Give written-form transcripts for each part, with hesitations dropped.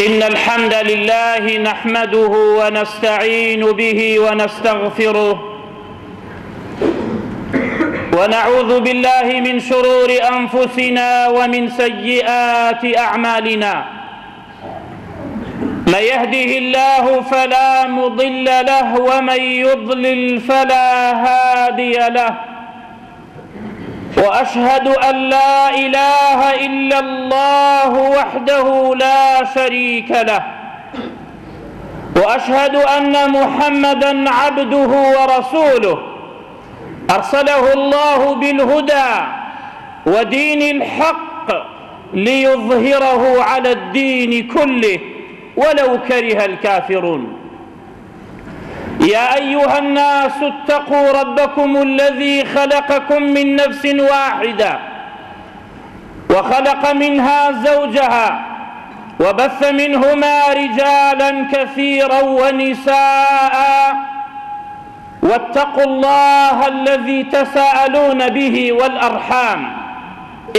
إن الحمد لله نحمده ونستعين به ونستغفره ونعوذ بالله من شرور أنفسنا ومن سيئات أعمالنا من يهده الله فلا مضل له ومن يضلل فلا هادي له واشهد ان لا اله الا الله وحده لا شريك له واشهد ان محمدا عبده ورسوله ارسله الله بالهدى ودين الحق ليظهره على الدين كله ولو كره الكافرون يا أيها الناس اتقوا ربكم الذي خلقكم من نفس واحدة وخلق منها زوجها وبث منهما رجالا كثيرا ونساء واتقوا الله الذي تساءلون به والأرحام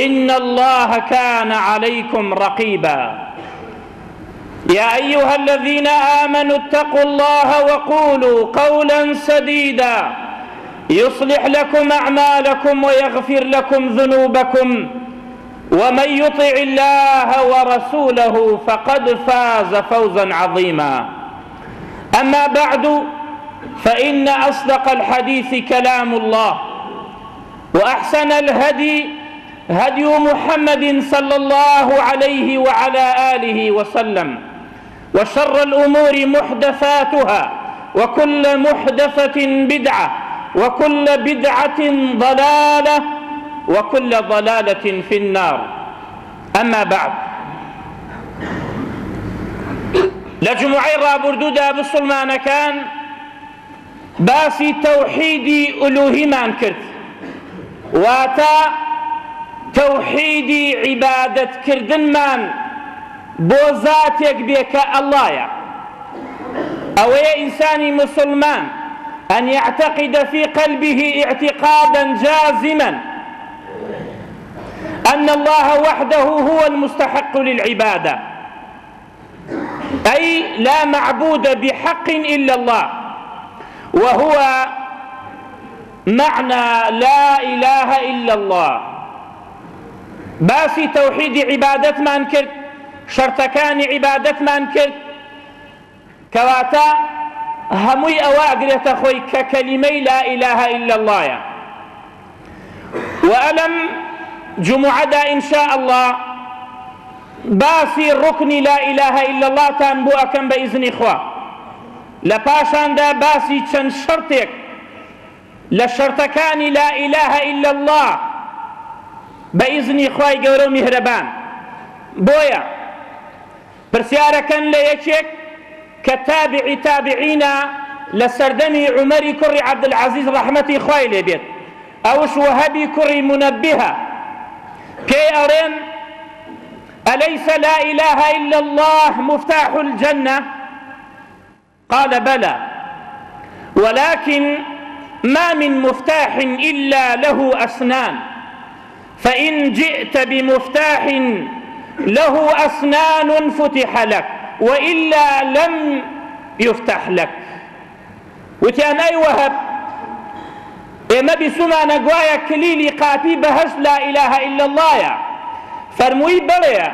إن الله كان عليكم رقيبا يا أيها الذين آمنوا اتقوا الله وقولوا قولا سديدا يصلح لكم أعمالكم ويغفر لكم ذنوبكم ومن يطع الله ورسوله فقد فاز فوزا عظيما أما بعد فإن أصدق الحديث كلام الله وأحسن الهدي هدي محمد صلى الله عليه وعلى آله وسلم وشر الأمور محدثاتها وكل محدثة بدعة وكل بدعة ضلالة وكل ضلالة في النار أما بعد لە جومعەی ڕابوردوودا بسوڵمانەکان باسی تەوحیدی ئولوهیمان کرد واتە تەوحیدی عیبادەت کردنمان بۆ زاتێک بێ کە اللەیە ئەوەیە ئینسانی موسڵمان أن يعتقد في قلبه اعتقادا جازما أن الله وحده هو المستحق للعبادة أي لا معبود بحق إلا الله وهو معنى لا إله إلا الله باسی تەوحیدی عیبادەتمان کرد شەرتەکانی عیبادەتمان کرد کەواتە هەمووی ئەوە ئەگرێتە خۆی کە کەلیمەی لا إله إلا الله یە و ئەلەم جمعەدا إن شاء الله باسی ڕوکنی لا إله إلا الله تان بۆ ئەکەم بە ئیزنی خوا لە پاشاندا باسی چەند شەرتێک لە شەرتەکانی لا إله إلا الله بە ئیزنی خوای گەورە و میهرەبان بۆیە پرسیارەکەن لە یەکێک کە تابعی تابعینە لە سەردەمی عومەری کوڕی عەبدولعەزیز ڕەحمەتی خوای لێ بێت ئەوش وەهەبی کوڕی مونەبیهە پێی ئەڵێن أليس لا إله إلا الله مفتاح الجنة قال بلى ولكن ما من مفتاح إلا له أسنان فإن جئت بمفتاح له أسنان فتح لك وإلا لم يفتح لك وتیان ئەی وەهەب ئێمە بیسومانە گوایە کلیلی قاپی بەهەشت لا إله إلا اللەیە فەرمووی بەڵێ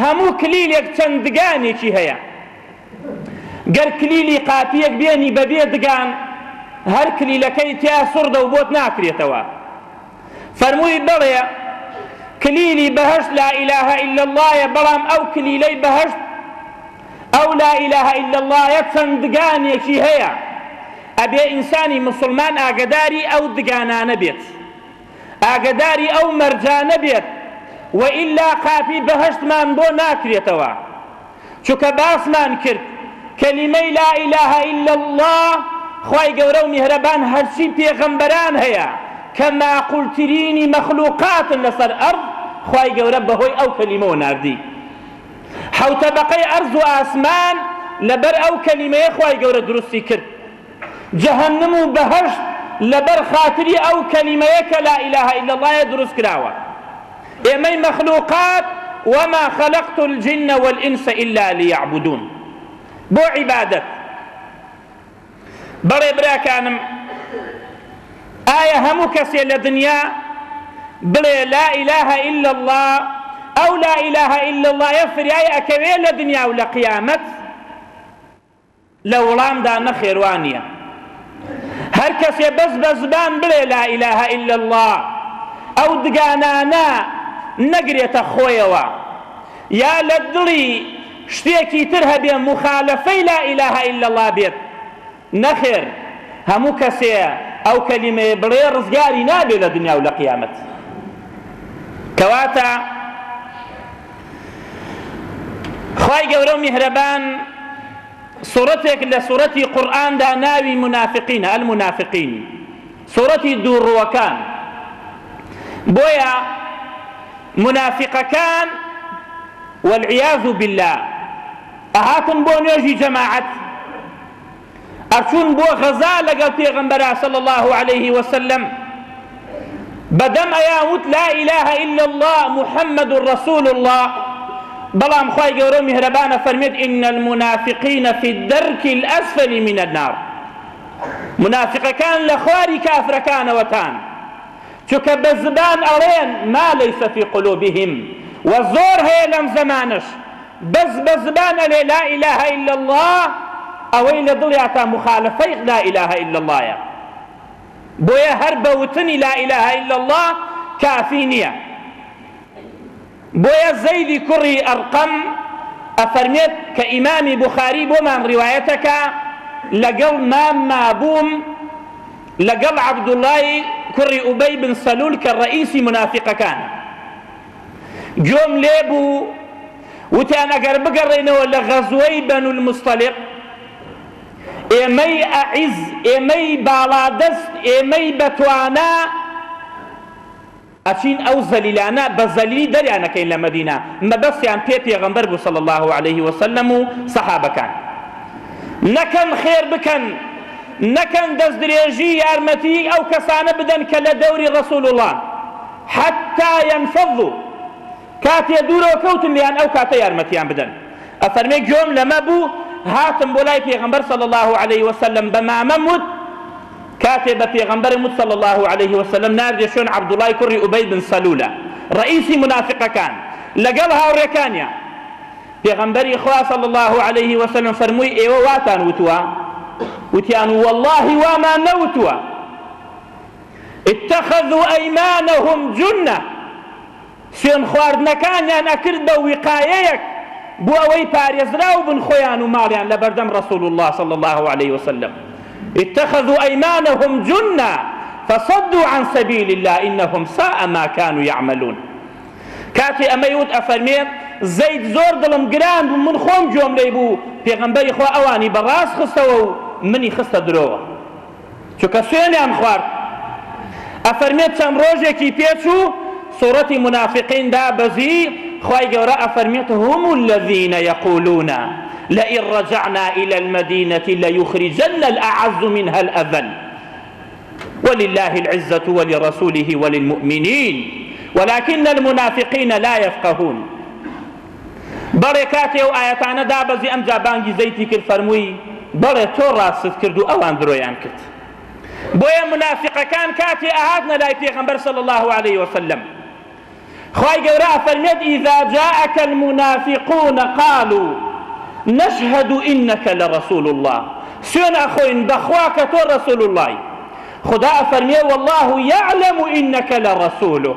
هەموو کلیلێک چەند دگانێکی هەیە گەر کلیلی قاپیەک بێنی بەبێ دگان هەر کلیلەکەی تیا سوڕدە و بۆت ناکرێتەوە فەرمووی بەڵێ کلیلی بەهەشت لا إله إلا اللە یە بەڵام ئەو کلیلەی بەهەشت ئەو لا إله إلا اللە یە چەند دگانێکی هەیە ئەبێ ئینسانی موسڵمان ئاگەداری ئەو دگانانە بێت ئاگەداری ئەو مەرجانە بێت و ئیلا قاپی بەهەشتمان بۆ ناکرێتەوە چونکە باسمان کرد کەلیمەی لا الە الا اللە خوای گەورە و میهرەبان هەرچی پێغەمبەران هەیە کە ماقولترینی مەخلوقاتن لەسەر ئەرض خوای گەورە بەهۆی ئەو کەلیمەوە ناردی حەوتەبەقەی ئەرز و ئاسمان لەبەر ئەو کەلیمەیە خوای گەورە دروستی کرد جەهەنم و بەهەشت لەبەر خاتری ئەو کەلیمەیە کە لا الە الا اللە یە دروست کراوە ئێمەی مەخلوقات. وما خلقت الجن والإنس إلا ليعبدون بۆ عیبادەت. بەڵێ براکانم ئایا هەموو کەسێ لە دنیا بڵێ لا إله إلا الله ئەو لا إله إلا الله یە فریای ئەکەوێ لە دنیا و لە قیامەت؟ لە وڵامدا نەخێر وا نییە. هەر کەسێ بەس بە زبان بڵێ لا الە الا اللە ئەو دگانانە نەگرێتە خۆیەوە یا لە دڵی شتێکی تر هەبێ موخالەفەی لا الە الا اللە بێت نەخێر هەموو کەسێ ئەو کەلیمەیە بڵێ ڕزگاری نابێ لە دنیا و لە قیامەت. کەواتە خوای گەورە و میهرەبان سوڕەتێک لە سوڕەتی قورئاندا ناوی مونافقینە، المنافقین، سوڕەتی دووڕووەکان، بۆیە مونافقەکان والعیاذ باللە ئەهاتن بۆ نوێژی جەماعەت، ئەچوون بۆ غەزا لەگەڵ پێغەمبەرا صلی اللە علیه وسلم بەدەم ئەیان وت لا اله الا اللە محمد رسول اللە بەڵام خوای گەورە و میهرەبانە فەرمێت ان المنافقین فی الدرک الاسفل من النار منافقەکان لە خواری کافرەکانەوەتان چونکە بە زبان ئەڵێن ما ليس فی قلوبهم و زۆر هەیە لەم زەمانەش بەس بە زبان ئەلێ لا الە الا اللە ئەوەی لە دڵیاتا مخالفەی لا الە الا اللە یە بۆیە هەر بە وتنی لا الە الا اللە کافی نیە بۆیە زەیدی کوڕی ئەرقەم ئەفەرمێت کە ئیمامی بوخاری بۆمان ڕیوایەتەکا لەگەڵ مام مابووم لەگەڵ عەبدوڵای کوڕی ئوبەی بن سەلول کە ڕەئیسی مونافیقەکانە گوێم لێ بوو وتیان ئەگەر بگەڕێینەوە لە غەزوەی بەنو المصطلق ئێمەی ئەعیز ئێمەی باڵادەست ئێمەی بەتوانا ئەچین ئەو زەلیلانە بە زەلیلی دەریان ئەکەین لە مەدینە، مەبەستیان پێ پێغەمبەر بوو صلی اللە علیه وسلم و سەحابەکان. نەکەن خێر بکەن، نەکەن دەستدرێژی یارمەتی ئەو کەسانە بدەن کە لە دەوری رسول اللەن، حتی ینفضوا، کاتێ دوورەوە کەوتن لێیان ئەو کاتە یارمەتیان بدەن. ئەفەرمێ گوێم لەمە بوو هاتم بۆ لای پێغەمبەر صلی اللە علیه وسلم بە مامەم وت، کاتێ بە پێغەمبەرم وت صلی اللە علیه وسلم ناردیە شوێن عەبدوڵای کوڕی ئوبەی بن سەلولە ڕەئیسی مونافقەکان لەگەڵ هاوڕێکانیا پێغەمبەری خوا صلی اللە علیه وسلم فەرمووی ئێوە واتان وتووە؟ وتیان واللهی وامان نەوتووە اتخذوا أيمانهم جنة سوێند خواردنەکانیان ئەکرد بە ویقایەیەک بۆ ئەوەی پارێزراو بن خۆیان و ماڵیان لەبەردەم رسول اللە صلی اللە علیه وسلم اتخذوا ایمانهم جنە فصدوا عن سبیل اللە انهم ساء ما كانوا یعملون کاتێ ئەمەی وت ئەفەرمێ زەید زۆر دڵم گران بوو من خۆم گوێم لێی بوو پێغەمبەری خوا ئەوانی بەڕاست خستەوە و منی خستە درۆوە چونکە سوێنیان خوارد. ئەفەرمێت چەند ڕۆژێکی پێچوو سوڕەتی مونافقین دابەزی، خوای گەورە ئەفەرمێت هم الذین یقولون لئن رجعنا الی المدینة لیخرجن الاعز منها الاذل ولله العزة ولرسوله وللمؤمنین ولکن المنافقین لا یفقهون. بەڵێ کاتێ ئەو ئایەتانە دابەزی ئەمجا بانگی زەیدی کرد فەرمووی بەڵێ تۆ ڕاستت کرد و ئەوان درۆیان کرد بۆیە منافقەکان کاتێ ئەهاتنە لای پێغەمبەر صلی الله علیه وسلم خوای گەورە ئەفەرمێت اذا جاءك المنافقون قالوا نشهد انك لرسول الله سوێن ئەخۆین بەخوا کە تۆ رسول اللهی خدا ئەفەرمێ والله يعلم انك لرسوله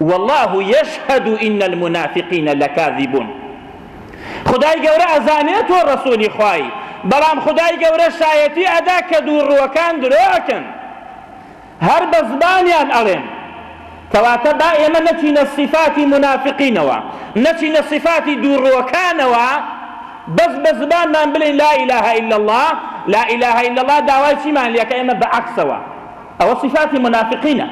واللە یشهد ان المنافقین لکاذبون خودای گەورە ئەزانێ تۆ ڕەسولی خوای بەڵام خودای گەورە شایەتی ئەدا کە دووڕووەکان درۆ ئەکەن هەر بە زبانیان ئەڵێن کەواتە با ئێمە نەچینە سیفاتی مونافقینەوە نەچینە سیفاتی دووڕووەکانەوە بەس بە زبانمان بڵێین لا اله الا الله لا اله الا الله داوای چیمان لێکە ئێمە بە عەکسەوە ئەوە سیفاتی مونافقینە.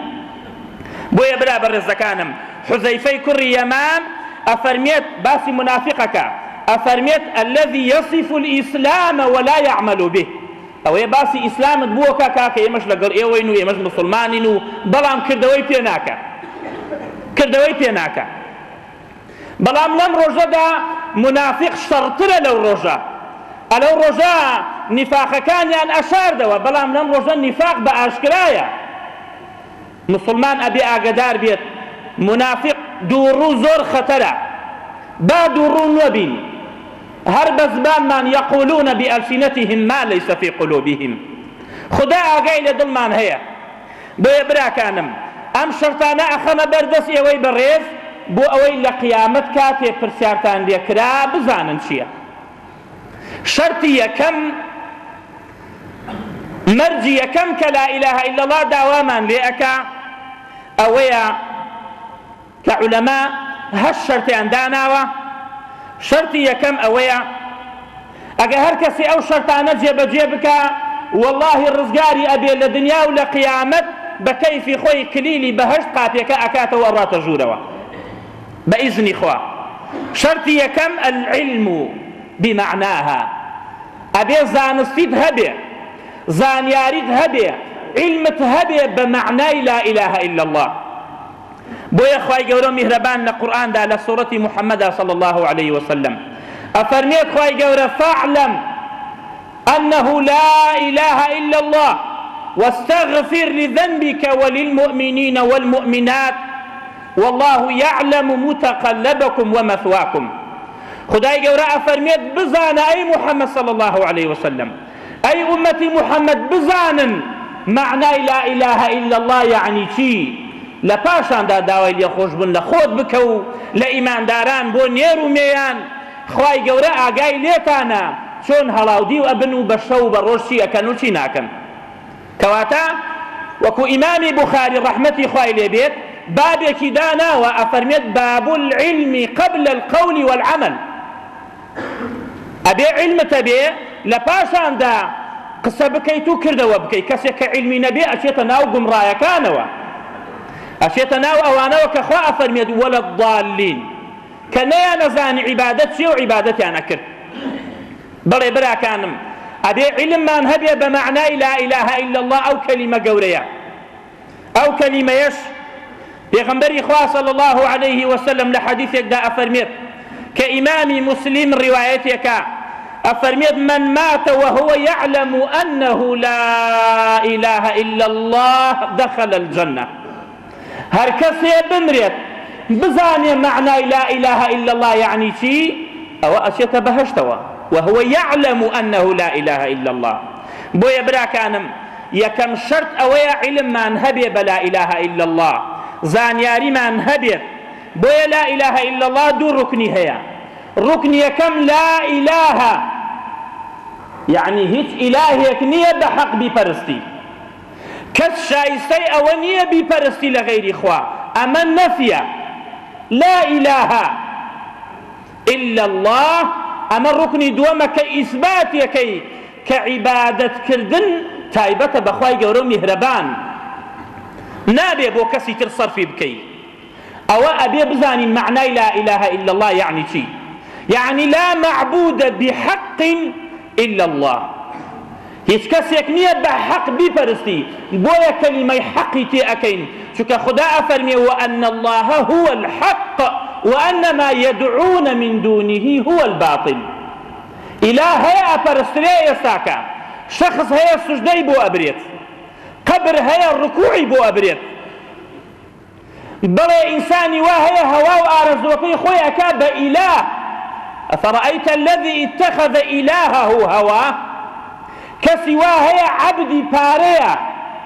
بۆیە برا بەڕێزەکانم حوزەیفەی کوڕی یەمان ئەفەرمێت باسی مونافق ئەکا ئەفەرمێت الذی یصف الاسلام ولا یعمل به ئەوەیە باسی ئیسلامت بۆ کا کاکە ئێمەش لەگەڵ ئێوەین و ئێمەش موسڵمانین و بەڵام کردەوەی پێ ناکا کردەوەی پێ ناکا. بەڵام لەم ڕۆژەدا مونافیق شەڕترە لەو ڕۆژە. ئەلەو ڕۆژە نیفاقەکانیان ئەشاردەوە، بەڵام لەم ڕۆژە نیفاق بە ئاشکرایە. موسڵمان ئەبێ ئاگەدار بێت مونافیق دووڕوو زۆر خەتەرە. با دووڕوو نەبین. هەر بە زمانمان یقولون بألسنتهم ما لیس فی قلوبهم. خودا ئاگای لە دڵمان هەیە. بۆیە براکانم ئەم شەرتانە ئەخەمە بەر دەست ئێوەی بەڕێز بۆ ئەوەی لە قیامەت کاتێ پرسیارتان لێ کرا بزانن چیە. شەرتی یەکەم، مەرجی یەکەم کە لا الە الا اللە داوامان لێ ئەکا ئەوەیە کە عولەما هەشت شەرتیان داناوە، شەرتی یەکەم ئەوەیە ئەگەر هەر کەسێ ئەو شەرتانە جێبەجێ بکا وەڵاهی ڕزگاری ئەبێ لە دنیا و لە قیامەت بە کەیفی خۆی کلیلی بەهەشت قاپیەکە ئەکاتەوە ئەڕاتە ژوورەوە بە ئیزنی خوا. شەرتی یەکەم العلم بمعناها ئەبێ زانستیت هەبێ زانیاریت هەبێ عیلمت هەبێ بە مەعنای لا الە الا اللە. بۆیە خوای گەورەو میهرەبان لە قورئاندا لە سوڕەتی محمدا صلی اللە علیه وسلم ئەفەرموێت خوای گەورە فاعلم انه لا اله الا اللە واستغفر لذنبک وللمؤمنین والمؤمنات واللە یعلم متقلبکم ومثواکم خودای گەورە ئەفەرموێت بزانە ئەی محمد صلی اللە علیه وسلم ئەی ئومەتی محمد بزانن مەعنای لا الە الا اللە یەعنی چی لە پاشاندا داوای لێخۆشبوون لە خۆت بکە و لە ئیمانداران بۆ نێر و مێیان خوای گەورە ئاگای لێتانە چۆن هەڵاودیو ئەبن و بە شەو و بە ڕۆژ چی ئەکەن و چی ناکەن کەواتە وەکو ئیمامی بوخاری ڕەحمەتی خوای لێ بێت بابێکی داناوە ئەفەرمێت باب العلم قبل القول والعمل ئەبێ عیلمت هەبێ لە پاشاندا قسە بکەیت و کردەوە بکەیت، کەسێک کە عیلمی نەبێ ئەچێتە ناو گومڕایەکانەوە، ئەچێتە ناو ئەوانەوە کە خوا ئەفەرمێت ولا الضالین کە نەیانەزانی عیبادەت چیە و عیبادەتیان ئەکرد. بەڵێ براکانم ئەبێ عیلممان هەبێ بە مەعنای لا الە الا اللە ئەو کەلیمە گەورەیە. ئەو کەلیمەیەش پێغەمبەری خوا صلی اللە علیه وسلم لە حەدیثێکدا ئەفەرمێت کە ئیمامی موسلیم ڕیوایەتێکە ئەفەرمێت من مات وهو يعلم أنه لا إله إلا الله دخل الجنة هەر کەسێ بمرێت بزانێ مەعنای لا إله إلا الله یەعنی چی ئەوە ئەچێتە بەهەشتەوە وهو يعلم أنه لا إله إلا الله بۆیە براکانم یەکەم شەرت ئەوەیە عیلممان هەبێ بە لا الە الا اللە زانیاریمان هەبێت بۆیە لا الە الا اللە دوو ڕوکنی هەیە ڕوکنی یەکەم لا الە یەعنی هیچ ئیلاهێک نییە بە حەق بیپەرستی کەس شایستەی ئەوە نییە بیپەرستی لە غەیری خوا ئەمە نەفیە لا الە الا اللە ئەمە ڕوکنی دووەمە کە ئیسباتیەکەی کە عیبادەت کردن تایبەتە بە خوای گەورە و میهرەبان نابێ بۆ کەسی تر سەرفی بکەی ئەوە ئەبێ بزانین مەعنای لا الە الا اللە یەعنی چی یەعنی لا معبود بحق الا اللە هیچ کەسێک نییە بە حەق بیپەرستی بۆیە کەلیمەی حەقی تێ ئەکەین چونکە خودا ئەفەرمێ وان اللە هو الحق وان ما یدعون من دونه هو الباطل ئیلاه هەیە ئەپەرسترێ ئێستاکە شەخس هەیە سوجدەی بۆ ئەبرێت قەبر هەیە ڕکوعی بۆ ئەبرێت بەڵێ ئینسانی وا هەیە هەوا و ئارەزووەکەی خۆی ئەکا بە ئیلاه ئەفەرەئەیتە الذی اتخذ الهه هواه کەسی وا هەیە عەبدی پارەیە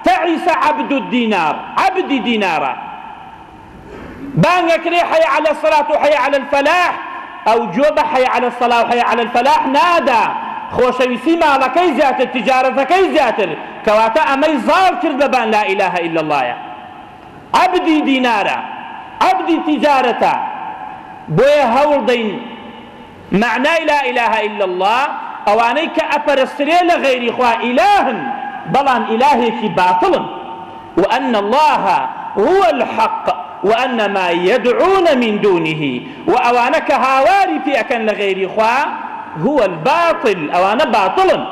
تعس عبد الدینار عەبدی دینارە بانگ ئەکرێ حی علی الصلاة و حی علی الفلاح ئەو گوێ بە حی علی الصلاة و حی علی الفلاح نادا خۆشەویستی ماڵەکەی زیاتر تجارەتەکەی زیاتر کەواتە ئەمەی زاڵ کرد بە بان لا اله الا اللە یە عەبدی دینارە عەبدی تیجارەتە بۆیە هەوڵ دەین مەعنای لا الە الا اللە ئەوانەی کە ئەپەرسترێ لە غەیری خوا ئیلاهن بەڵام ئیلاهێکی باتڵن وان اللە هو الحق وان ما یدعون من دونه وە ئەوانە کە هاواری پێ ئەکەن لە غەیری خوا هو الباطل ئەوانە باتڵن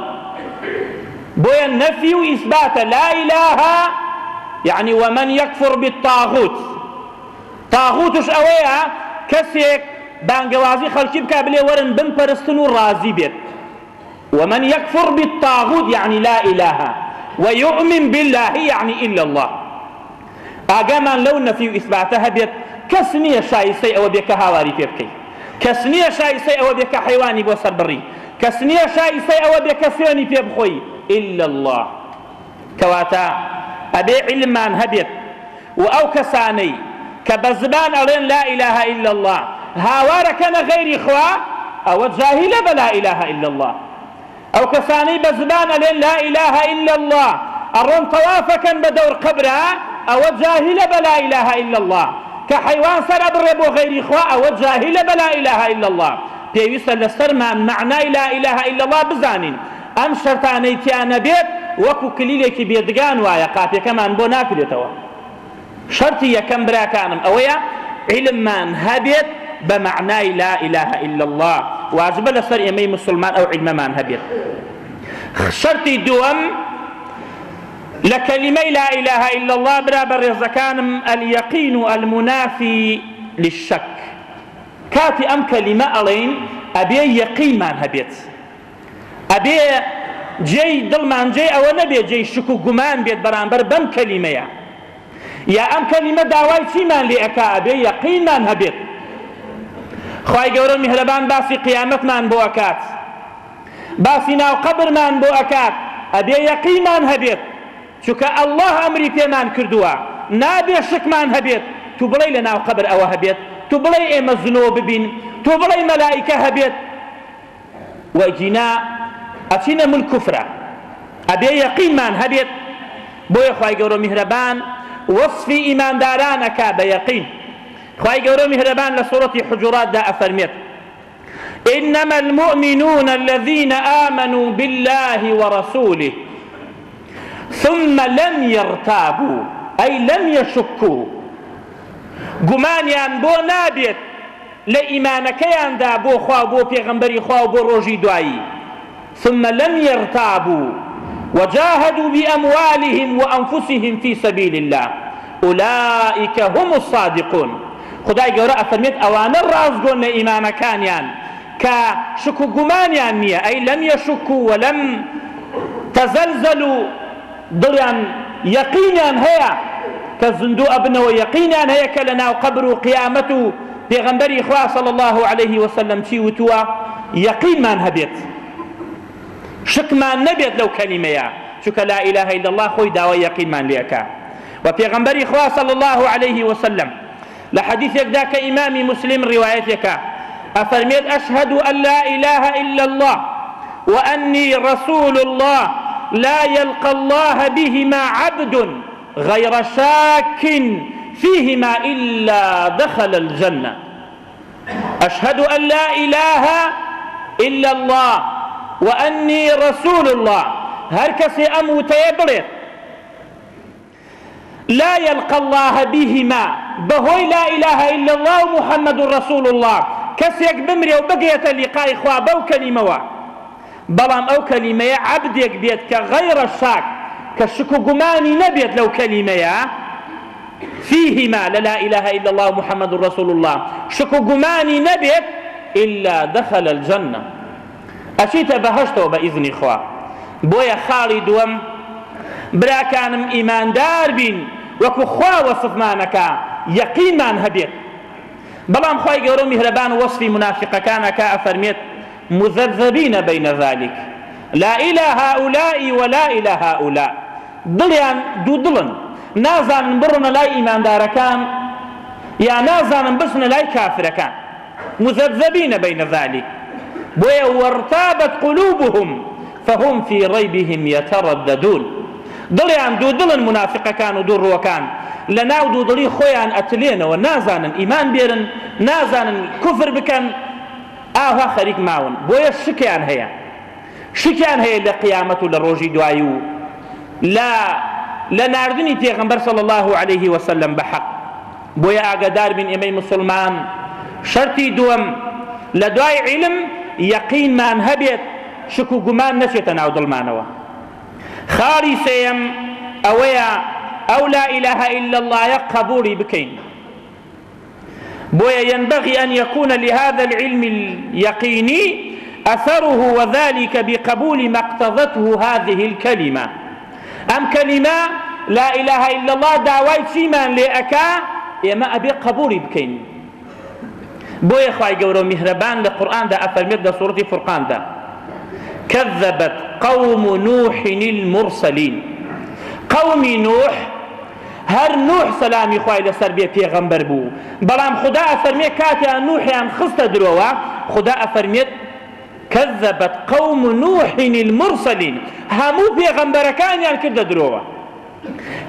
بۆیە نەفی و ئیسباتە لا الە یەعنی ومن یکفر بالطاغوت طاغوتش ئەوەیە کەسێک. بانگەوازی خەڵکی بکا بلێ وەرن بمپەرستن و ڕازی بێت. ومن یکفر بالطاغوت یعنی لا اله ویؤمن باللە یعنی الا اللە. ئاگامان لەو نەفی و ئیسباتە هەبێت کەس نییە شایستەی ئەوە بێ کە هاواری پێ بکەی، کەس نییە شایستەی ئەوە بێ کە حەیوانی بۆ سەربڕی، کەس نییە شایستەی ئەوە بێ کە سوێنی پێ بخۆی الا اللە. کەواتە ئەبێ عیلممان هەبێت و ئەو کەسانەی کە بە زبان ئەڵێن لا الە الا اللە هاوارەکەنە غەیری خوا ئەوە جاهیلە بە لا الە الا اللە. ئەو کەسانەی بە زبان ئەلێن لا الە الا اللە ئەڕۆن تەوافەکەن بە دەور قەبرا ئەوە جاهیلە بە لا الە الا اللە کە حەیوان سەر ئەبڕێ بۆ غەیری خوا ئەوە جاهیلە بە لا الە الا اللە پێویستە لەسەرمان مەعنای لا الە الا اللە بزانین ئەم شەرتانەی تیا نەبێت وەکو کلیلێکی بێ دگان وایە قاپیەکەمان بۆ ناکرێتەوە. شەرتی یەکەم براکانم ئەوەیە عیلممان هەبێت بە مەعنای لا الە الا اللە واجبە لەسەر ئێمەی موسڵمان ئەو عیلمەمان هەبێت. شەرتی دووەم لە کەلیمەی لا الە الا اللە برا بەڕێزەکانم الیقین المنافی للشک کاتی ئەم کەلیمە ئەڵێین ئەبێ یەقینمان هەبێت. ئەبێ جێی دڵمان جێی ئەوە نەبێت جێی شک و گومان بێت بەرامبەر بەم کەلیمەیە یا ئەم کەلیمە داوای چیمان لێ ئەکا ئەبێ یەقینمان هەبێت خوای گەورە میهرەبان باسی قیامەتمان بۆ ئەکات باسی ناو قەبرمان بۆ ئەکات ئەبێ یەقینمان هەبێت چونکە اللە ئەمری پێمان کردووە نابێ شکمان هەبێت تو بڵێی لە ناو قەبر ئەوە هەبێت تو بڵێی ئێمە زنۆ ببین تو بڵێی مەلائیکە هەبێت وە گینا ئەچینە مل کوفرە ئەبێ یەقینمان هەبێت بۆیە خوای گەورە میهرەبان وەسفی ئیمانداران ئەکا بە یەقین خوای گەورە میهرەبان لە سورەتی حجوراتدا ئەفەرمێت إنما المؤمنون الذين آمنوا بالله ورسوله ثم لم يرتابوا أي لم يشكوا گومانیان بۆ نابێت لە ئیمانەکەیاندا بۆ خوا و بۆ پێغەمبەری خوا و بۆ ڕۆژی دوایی، ثم لم یرتابوا وجاهدوا باموالهم وانفسهم فی سبیل اللە اولئک هم الصادقون، خودای گەورە ئەفەرمێت ئەوانە ڕاستگۆن لە ئیمانەکانیان کە شک و گومانیان نییە، ئەی لم یشکوا ولم تزلزلوا، دڵیان یەقینیان هەیە کە زیندوو ئەبنەوە یەقینیان هەیە کە لەناو قەبر و قیامەت و پێغەمبەری خوا صلی اللە علیه وسلم چی وتووە یەقینمان هەبێت شکمان نەبێت لەو کەلیمەیە چونکە لا اله الا الله خۆی داوای یەقینمان لێ ئەکا و پێغەمبەری خوا صلی اللە علیه وسلم لە حەدیثێکدا کە ئیمامی موسلیم ڕیوایەتێکە ئەفەرمێت ئەشهەد ئەن لا ئیلاهە ئیلا اللە وأنی رسول اللە لا یلقی اللە بهما عبد غیر شاک فیهما إلا دخل الجنة أشهد أن لا إله إلا الله وأنی رسول اللە هەر کەسێ ئەم وتەیە بڵێت لا یلقی اللە بهما، بەهۆی لا الە الا اللە و محمد رسول اللە کەسێک بمرێ و بگرێتە لیقای خوا بەو کەلیمەوە، بەڵام ئەو کەلیمەیە عەبدێک بێت کە غیر شاک کە شک و گومانی نەبێت لەو کەلیمەیە، فیهما لە لا الە الا اللە و محمد رسول اللە شک و گومانی نەبێت، الا دخل الجنە. ئەچیتە بەهەشتەوە بە ئیزنی خوا بۆیە خاڵی دووەم براکانم ئیماندار بین وەکو خوا وەسفمان ئەکا یەقینمان هەبێت بەڵام خوای گەورە و میهرەبان وەسفی مونافیقەکان ئەکا ئەفەرمێت مذبذبین بین ذلک لا الی هؤلاء ولا الی هؤلاء دڵیان دوودڵن نازانن بڕۆنە لای ئیماندارەکان یا نازانن بچنە لای کافرەکان مذبذبین بین ذلک بۆیە وارتابت قلوبهم فهم فی ریبهم یترددون دڵیان دوودڵن مونافیقەکان و دووڕووەکان لەناو دوودڵی خۆیان ئەتلێنەوە نازانن ئیمان بێنن نازانن کوفر بکەن ئاوا خەریک ماون بۆیە شکیان هەیە شکیان هەیە لە قیامەت و لە ڕۆژی دوایی و لە لە ناردنی پێغەمبەر صلی الله علیه وسلم بە حەق بۆیە ئاگادار بین ئێمەی موسڵمان شەرتی دووەم لە دوای عیلم یەقینمان هەبێت شک و گومان نەچێتە ناو دڵمانەوە. خاڵی سێیەم ئەوەیە ئەو لا الە الا اللە یە قەبوڵی بکەین. بۆیە ينبغي أن يكون لهذا العلم اليقيني أثره وذلك بقبول ما اقتضته هذه الكلمة. ئەم کەلیمە لا اله الا اللە داوای چیمان لێ ئەکا ئێمە ئەبێ قبوڵی بکەین. بۆیە خوای گەورە و میهرەبان لە قورئاندا ئەفەرمێت لە سوڕەتی فورقاندا کذبت قوم نوح المرسلین قومی نوح هەر نوح سەلامی خوای لەسەر بێ پێغەمبەر بوو بەڵام خودا ئەفەرمێ کاتیان نوحیان خستە درۆوە خودا ئەفەرمێت کذبت قوم نوح المرسلین هەموو پێغەمبەرەکانیان کردە درۆوە.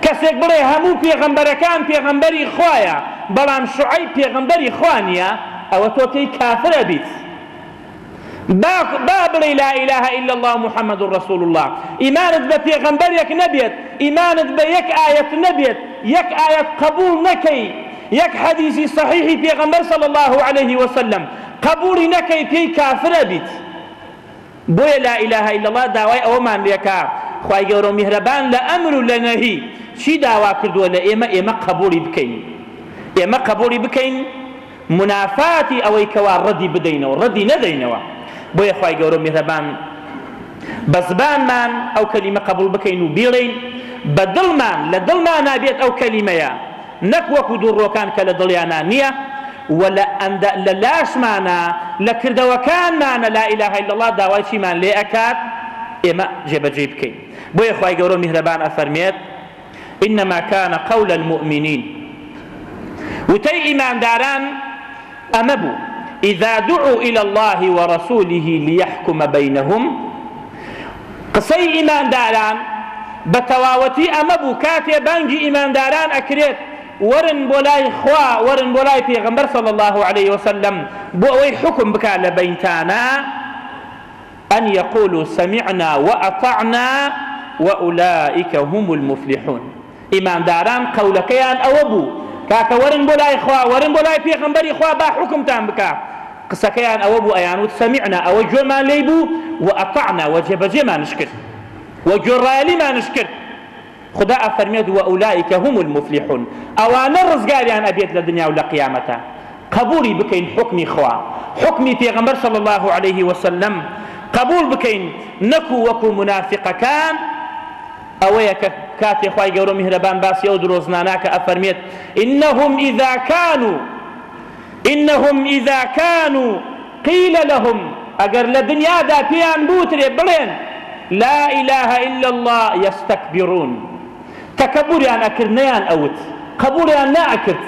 کەسێک بڵێ هەموو پێغەمبەرەکان پێغەمبەری خوایە بەڵام شوعەیب پێغەمبەری خوا نییە ئەوە تۆ پێی کافر ئەبیت. با با بڵێی لا اله الا اللە محمد رسول اللە ئیمانت بە پێغەمبەرێک نەبێت ئیمانت بە یەک ئایەت نەبێت یەک ئایەت قبوڵ نەکەی یەک حەدیسی صحیحی پێغەمبەر صلی اللە علیه وسلم قبوڵی نەکەی پێی کافر ئەبیت. بۆیە لا الە الا اللە داوای ئەوەمان لێکا خوای گەورەو میهرەبان لە ئەمر و لە نەهی چی داوا کردووە لە ئێمە ئێمە قبوڵی بکەین ئێمە قبوڵی بکەین مونافاتی ئەوەی کەوا ڕەدی بدەینەوە ڕەدی نەدەینەوە بۆیە خوای گەورەو میهرەبان بە زبانمان ئەو کەلیمە قبوڵ بکەین و بیڵێین بە دڵمان لە دڵمانا بێت ئەو کەلیمەیە نەک وەکو دووڕووەکان کە لە دڵیانا نییە و لە ئەندە لە لاشمانا لە کردەوەکانمانە لا الە الا اللە داوای چیمان لێ ئەکات ئێمە جێبەجێی بکەین بۆیە خوای گەورەو میهرەبان ئەفەرمێت انما کان قول المؤمنین وتەی ئیمانداران ئەمە بوو اذا دعوا الى الله ورسوله ليحكم بينهم قسەی ئیمانداران بە تەواوەتی ئەمە بوو کاتێ بانگی ئیمانداران ئەکرێت وەرن بۆ لای خوا وەرن بۆ لای پێغەمبەر صلی الله علیه وسلم بۆ ئەوەی حوکم بکات لە بەینتانا ان یقولوا سمعنا وأطعنا وأولئک هم المفلحون ئیمانداران قەولەکەیان ئەوە بوو کاکە وەرن بۆ لای خوا وەرن بۆ لای پێغەمبەری خوا با حوکمتان بکا قسەکەیان ئەوە بوو ئەیانوت سەمیعنا ئەوە گوێمان لێی بوو و ئەطعنا وە جێبەجێمانش کرد وە گوێڕایەلیمانش کرد خودا ئەفەرمێت وئولئک هم المفلحون ئەوانە ڕزگاریان ئەبێت لە دنیا و لە قیامەتا قبوڵی بکەین حوکمی خوا حوکمی پێغەمبەر صلی اللە علیه وسلم قبوڵ بکەین نەکو وەکو مونافقەکان ئەوەیە کە کاتێ خوای گەورە میهرەبان باسی ئەو درۆزنانە کە ئەفەرمێت انهم اذا كانوا انهم اذا كانوا قیل لهم ئەگەر لە دنیادا پێیان بوترێ بڵێن لا اله الا اللە یستکبرون تەکەبوریان ئەکرد نەیان ئەوت قبوڵیان نەئەکرد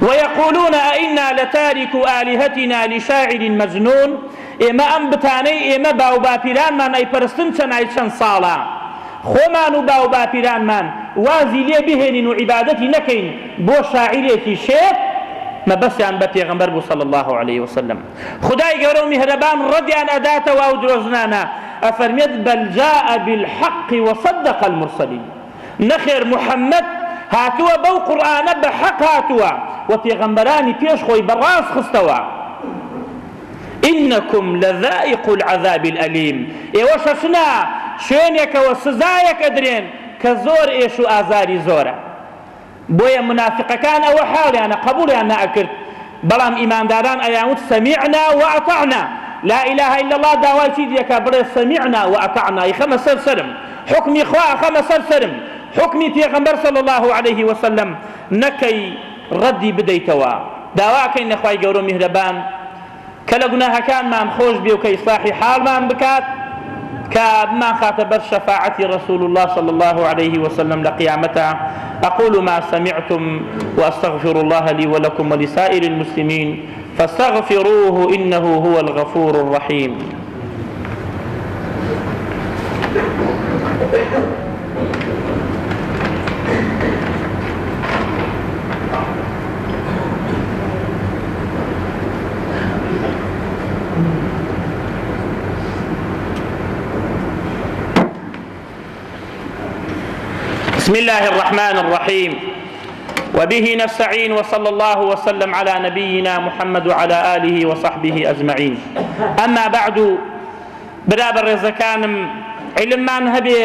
ویقولون ئەئینا لتارکو آلهتنا لشاعر مجنون ئێمە ئەم بتانەی ئێمە باوباپیرانمان ئەیپەرستن چەنای چەند ساڵە خۆمان و باوباپیرانمان وازی لێ بهێنین و عیبادەتی نەکەین بۆ شاعیرێکی شێت مەبەستیان بە پێغەمبەر بوو صلی اللە علیه وسلم خودای گەورە و میهرەبان ڕەدیان ئەداتەوە ئەو درۆزنانە ئەفەرمێت بل جاء بالحق وصدق المرسلین نەخێر محمد هاتووە بەو قورئانە بە حەق هاتووە و پێغەمبەرانی پێش خۆی بە ڕاست خستەوە انکم لذائق العذاب الالیم ئێوەش ئەچنە شوێنێکەوە سزایەک ئەدرێن کە زۆر ئێش و ئازاری زۆرە بۆیە مونافیقەکان ئەوە حاڵیانە قەبوڵیان نەئەکرد بەڵام ئیمانداران ئەیانوت سمیعنا وأطعنا لا اله الا الله داوای چی دەکا بڵێ سمیعنا وأطعنا ئیخەمە سەر سەرم حوکمی خوا ئەخەمە سەر سەرم حوکمی پێغەمبەر صلی الله علیه وسلم نەکەی ڕەدی بدەیتەوە داواکەین لە خوای گەورە و میهرەبان کە لە گوناهەکانمان خۆش بێ و کە ئیسلاحی حاڵمان بکات کە بمانخاتە بەر شەفاعەتی رسول اللە صلی اللە علیه وسلم لە قیامەتا اقول ما سمعتم واستغفر الله لي ولكم ولسائر المسلمين فاستغفروه انه هو الغفور الرحيم. بسم الله الرحمن الرحيم وبه نستعين وصلى الله وسلم على نبينا محمد وعلى آله وصحبه أجمعين أما بعد برا بەڕێزەکانم علممان هەبێ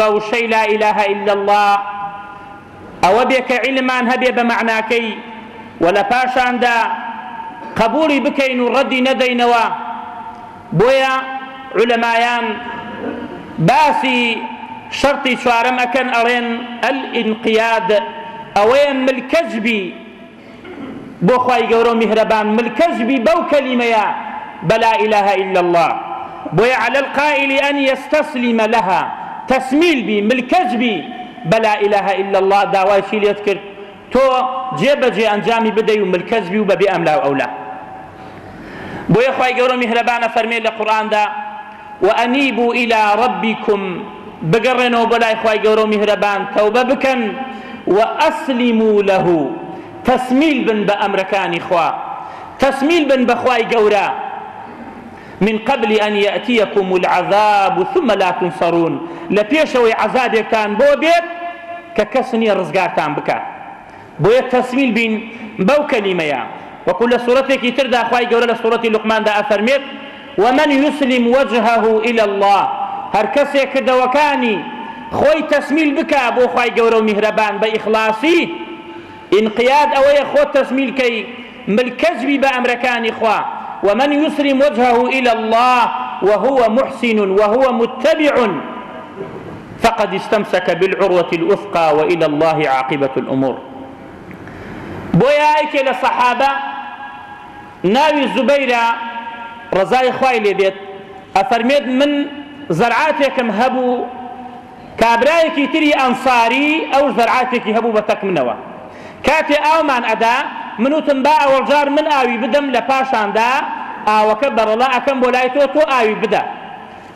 بە وشەی لا إله إلا الله ئەوە بێ کە عیلممان هەبێ بە مەعناکەی. و لە پاشاندا قەبوڵی بکەین و ڕەدی نەدەینەوە. بۆیە عولەمایان باسی شەرتی چوارەم ئەکەن ئەڵێن، الانقیاد، ئەوەیە ملکەچ بی بۆ خوای گەورەو میهرەبان، ملکەچ بی بەو کەلیمەیە بە لا الە الا اللە، بۆیە علی القائل ان یستسلم لها، تەسمیل بی، ملکەچ بی بە لا الە الا اللە، داوای چی لێت کرد تۆ جێ بەجێ ئەنجامی بدەی و ملکەچ بی و بەبێ ئەملاو ئەولا. بۆیە خوای گەورە و میهرەبان ئەفەرمێ لە قورئاندا، وأنیبوا الی ربکم، بگەڕێنەوە بۆ لای خوای گەورە و میهرەبان تەوبە بکەن، وأسلموا له، تەسمیل بن بە ئەمرەکانی خوا، تەسمیل بن بە خوای گەورە، من قبل ان یأتیکم العذاب ثم لا تنصرون، لە پێشەوەی عەزابێکتان بۆ بێت کە کەس نییە ڕزگارتان بکات. بۆیە تەسمیل بین بەو کەلیمەیە، وەکو لە سورەتێکی تردا خوای گەورە لە سورەتی لوقماندا ئەفەرمێت، ومن یسلم وجهه الی اللە، هەرکەسێک کردەوەکانی خۆی تەسمیل بکا بۆ خوای گەورە و میهرەبان بە ئیخلاسی، ئینقیاد ئەوەیە خۆت تەسمیل کەی ملکەچ بی بە ئەمرەکانی خوا، ومن یسلم وجهه الی اللە وهو محسن وهو متبع فقد استمسک بالعروە الوثقی وإلی اللە عاقبە الامور. بۆیە یەکێ لە سەحابە ناوی زوبەیرە ڕەزای خوای لێ بێت ئەفەرمێت من زەرعاتێکم هەبوو کابرایەکی تری ئەنساری ئەو زەرعاتێکی هەبوو بە تەک منەوە کاتێ ئاومان ئەدا من وتم با ئەوەڵجار من ئاوی بدەم لە پاشاندا ئاوەکە بەڕەڵا ئەکەم بۆ لای تۆ تۆ ئاوی بدە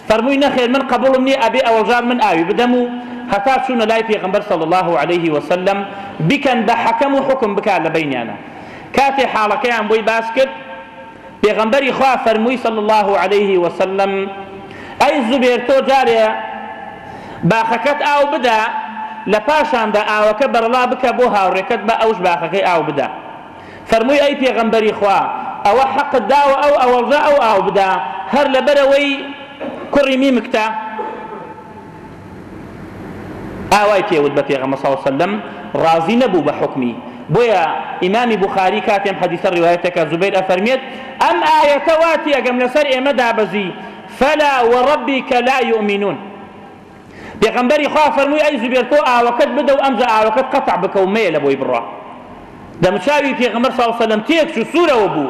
فەرمووی نەخێر من قەبوڵم نیە ئەبێ ئەوەڵجار من ئاوی بدەم و هەتا چوونە لای پێغەمبەر صلی اللە علیه وسلم بیکەن بە حەکەم و حوکم بکات لە بەینیانا کاتێ حاڵەکەیان بۆی باس کرد پێغەمبەری خوا فەرمووی صلی اللە علیه وسلم ئەی زوبێر تۆ جارێ باخەکەت ئاو بدە لە پاشاندا ئاوەکە بەرەڵا بکە بۆ هاوڕێکەت بە ئەوش باخەکەی ئاو بدە فەرمووی ئەی پێغەمبەری خوا ئەوە حەقت داوە ئەو ئەوەڵجا ئەو ئاو بدا هەر لەبەرئەوەی کوڕی میمکتە؟ ئاوای پێ وت بە پێغەمبەر صلی اللە علیە وسلم ڕازی نەبوو بە حوکمی بۆیە ئیمامی بوخاری کاتێ ئەم حەدیسە ڕیوایەت دەکات زوبەیر ئەفەرمێت ئەم ئایەتە وا تێئەگەم لەسەر ئێمە دابەزی فلا وربک لا یؤمنون پێغەمبەری خوا فەرمووی ئەی زوبێر تۆ ئاوەکەت بدە و ئەمجا ئاوەکەت قەتع بکە و مەیە لە بۆی بڕا دەموچاوی پێغەمبەر صلی اللە علیه وسلم تێک چوو سوورەوە بوو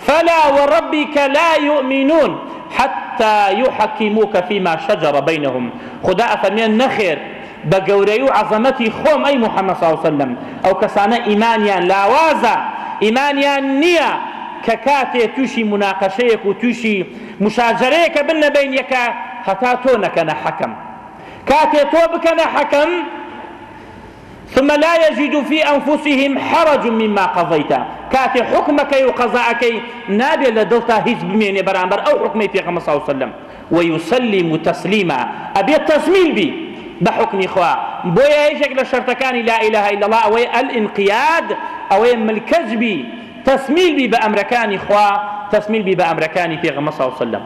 فلا وربک لا یؤمنون حتی یحکموک فیما شجر بینهم خودا ئەفەرمێ نەخێر بە گەورەی و عەزەمەتی خۆم ئەی محمد صلی اللە علیه وسلم ئەو کەسانە ئیمانیان لاوازە ئیمانیان نییە کە کاتێ تووشی موناقەشەیەک و تووشی مشاجەرەیەکە بن لە بەین یەکا هەتا تۆ نەکەنە حەکەم کاتێ تۆ بکەنە حەکەم ثم لا یجدوا فی انفسهم حرج مما قضیت کاتێ حوکمەکەی و قەزاکەی نابێ لە دڵتا هیچ بمێنێ بەرامبەر ئەو حوکمەی پێغەمبەر صلی اللە علیه وسلم ویسلموا تسلیما ئەبێ تەسمیل بی بە حوکمی خوا بۆیە یەکێک لە شەرتەکانی لا الە الا اللە ئەوەیە الانقیاد ئەوەیە ملکەچ بی تەسمیل بی بە ئەمرەکانی خوا تەسمیل بی بە ئەمرەکانی پێغەمبەر صلی اللە علیە وسلم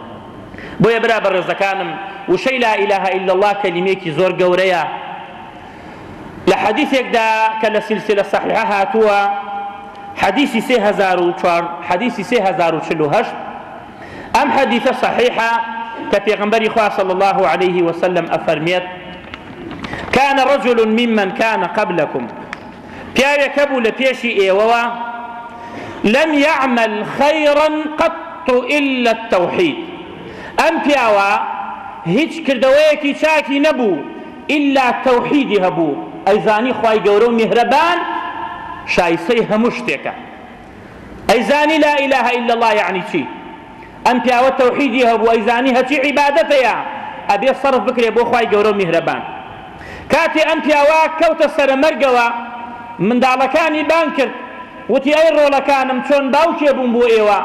بۆیە برا بەڕێزەکانم وشەی لا الە الا اللە کەلیمەیەکی زۆر گەورەیە لە حەدیثێکدا کە لە سلسلە صحیحە هاتووە حەدیثی 3004 حەدیثی 3048 ئەم حەدیثە صحیحە کە پێغەمبەری خوا صلی الله علیه وسلم ئەفەرمێت كان رجل ممن كان قبلكم پیاوێک هەبوو لە پێشی ئێوەوە لم يعمل خيرا قط إلا التوحید ئەم پیاوە هیچ کردەوەیەکی چاکی نەبوو ئیلا تەوحیدی هەبوو ئەیزانی خوای گەورە و میهرەبان شایستەی هەموو شتێکە ئەیزانی لا اله الا اللە یەعنی چی ئەم پیاوە تەوحیدی هەبوو ئەیزانی هەرچی عیبادەت هەیە ئەبێ سەرف بکرێ بۆ خوای گەورە و میهرەبان کاتێ ئەم پیاوە کەوتە سەرە مەرگەوە منداڵەکانی بانگ کرد وتی ئەی ڕۆڵەکانم چۆن باوکێ بووم بۆ ئێوە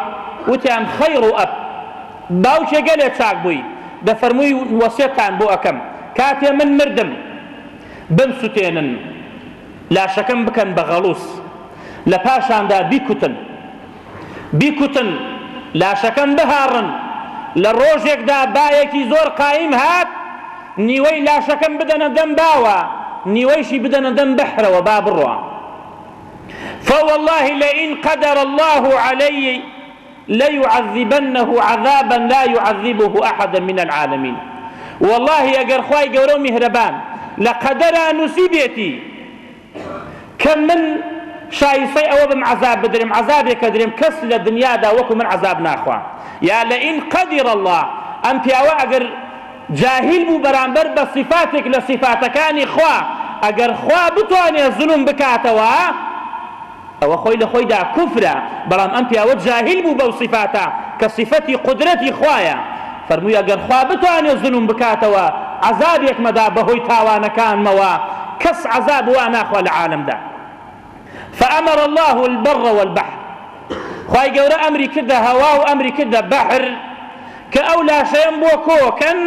وتیان خەیر و ئەب باوکێ گەلێ چاک بووی دەفەرمووی وەسیەتتان بۆ ئەکەم کاتێ من مردم بمسوتێنن لاشەکەم بکەن بە غەڵوس لە پاشاندا بیکوتن بیکوتن لاشەکەم بهاڕن لە ڕۆژێکدا بایەکی زۆر قایم هات نیوەی لاشەکەم بدەنە دەم باوە نیوەیشی بدەنە دەم بەحرەوە با بڕوا. فواللە لئن قدر اللە علی ليعذبنه عذابا لا يعذبه احدا من العالمین وەڵاهی ئەگەر خوای گەورە و میهرەبان لە قەدەرا نووسیبێتی کە من شایستەی ئەوە بم عەزاب بدرێم عەزابێک ئەدرێم کەس لە دنیادا وەکو من عەزاب ناخوا یا لئن قدر اللە ئەم پیاوە ئەگەر جاهیل بوو بەرامبەر بە سیفاتێک لە سیفاتەکانی خوا ئەگەر خوا بتوانێ زوڵم بکاتەوە ئەوە خۆی لە خۆیدا کوفرە، بەڵام ئەم پیاوە جاهیل بوو بەو سیفاتە کە سیفەتی قودرەتی خوایە، فەرمووی ئەگەر خوا بتوانێ زوڵم بکاتەوە عەزابێکمەدا بەهۆی تاوانەکانمەوە کەس عەزاب وا ناخوا لە عالەمدا. فأمر الله البر والبحر خوای گەورە ئەمری کردە هەوا و ئەمری کردە بەحر کە ئەو لاشەیەم بۆ کۆکەن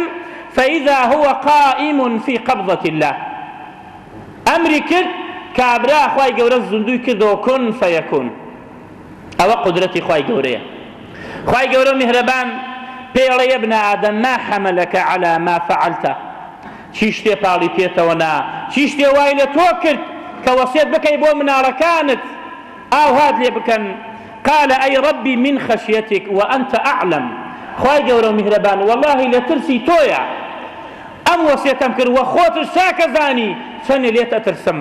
فإذا هو قائم في قبضة الله ئەمری کرد کابرا خوای گەورە زیندووی کردەوە کن فیکون ئەوە قودرەتی خوای گەورەیە خوای گەورە میهرەبان پێی ئەڵێ ابن آدم ما حملك على ما فعلت چی شتێ پاڵی پێتەوە نا چی شتێ وای لە تۆ کرد کە وەسیەت بکەی بۆ مناڵەکانت ئاوهات لێ بکەن قال ئەی ربی من خشیتک وانت اعلم خوای گەورە و میهرەبان وەڵاهی لە ترسی تۆیە ئەم وەسیەتەم کرد وە خۆتش چاک ئەزانی چەنێ لێت ئەترسم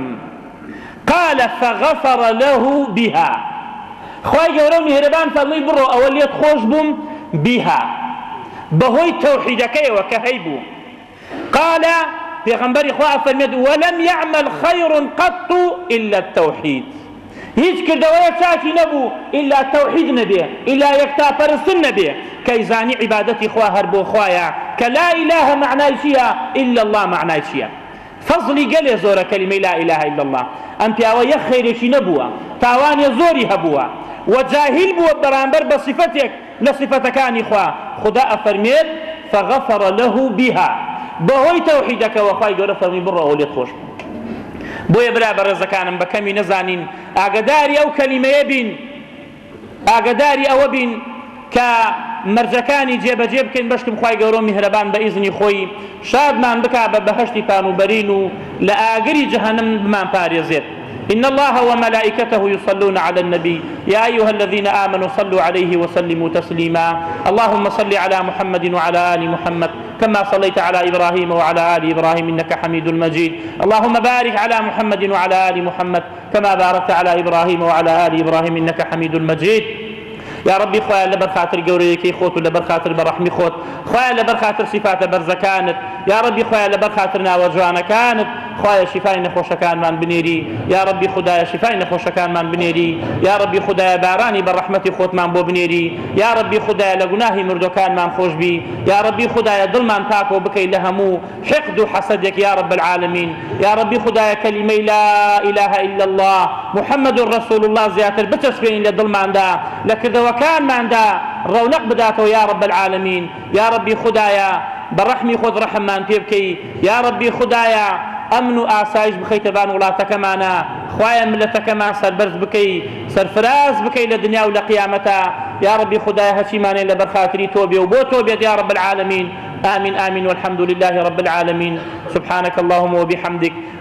قال فغفر له بها خوای گەورە و میهرەبان فەرمووی بڕۆ ئەوە لێت خۆش بووم بها بەهۆی تەوحیدەکەیەوە کە هەیبوو قال پێغەمبەری خوا ئەفەرمێت ولم يعمل خير قط إلا التوحيد هیچ کردەوەیەک چاکی نەبوو ئیلا تەوحید نەبێ ئیلا یەکتا پەرستن نەبێ کە ئەیزانی عیبادەتی خوا هەر بۆ خوایە کە لا الە مەعنای چیە الا اللە مەعنای چیە فەزڵی گەلێ زۆرە کەلیمەی لا الە الا اللە ئەم پیاوە یەک خەیرێکی نەبووە تاوانێ زۆری هەبووە وە جاهیل بووە بەرامبەر بە سیفەتێک لە سیفەتەکانی خوا خودا ئەفەرمێت فغفر له بها بەهۆی تەوحیدەکەوە خوای گەورە فەرمووی بڕۆ ئەوە لێت خۆش بوو بۆیە برا بەڕێزەکانم بە کەمی نەزانین ئاگەداری ئەو کەلیمەیە بین ئاگەداری ئەوە بین کە مەرجەکانی جێبەجێ بکەین بەشکم خوای گەورە و میهرەبان بە ئیزنی خۆی شادمان بکا بە بەهەشتی پانوبەرین و لە ئاگری جەهەنم بمانپارێزێت. إن الله وملائكته يصلون على النبي يا أيها الذين آمنوا صلوا عليه وسلموا تسليما اللهم صل على محمد وعلى آل محمد كما صليت على إبراهيم وعلى آل إبراهيم إنك حميد مجيد اللهم بارك على محمد وعلى آل محمد كما باركت على إبراهيم وعلى آل إبراهيم إنك حميد مجيد یا ڕەبی خوایە لەبەر خاتر گەورەیەکەی خۆت و لەبەر خاتر بەڕەحمی خۆت خوایە لەبەر خاتر سیفاتە بەرزەکانت یا ڕەبی خوایە لەبەر خاتر ناوە جوانەکانت خوایە شیفای نەخۆشەکانمان بنێری یا ڕەبی خودایە شیفای نەخۆشەکانمان بنێری یا ڕەبی خودایە بارانی بە ڕەحمەتی خۆتمان بۆ بنێری یا ڕەبی خودایە لە گوناهی مردوەکانمان خۆشبی یا ڕەبی خودایە دڵمان پاکەوە بکەی لە هەموو حقد و حەسەدێک یا رب العالمین یا ربی خودایە کەلیمەی لا اله الا اللە محمد رسول اللە زیاتر بچەسپێنی لە دڵماندا لە کردەوەکانماندا ڕەونەق بداتەوە یا رب العالمین یا ربی خودایە بە ڕەحمی خۆت ڕەحممان پێ بکەی یا ربی خودایە ئەمن و ئاسایش بخەیتە بان وڵاتەکەمانە خوایە ملەتەکەمان سەربەرز بکەی سەرفراز بکەی لە دنیا و لە قیامەتا یا ربی خودایە هەچیمانێ لەبەر خاتری تۆ بێ و بۆ تۆ بێت یا رب العالمین آمين آمين والحمد لله رب العالمين سبحانك اللهم وبحمدك.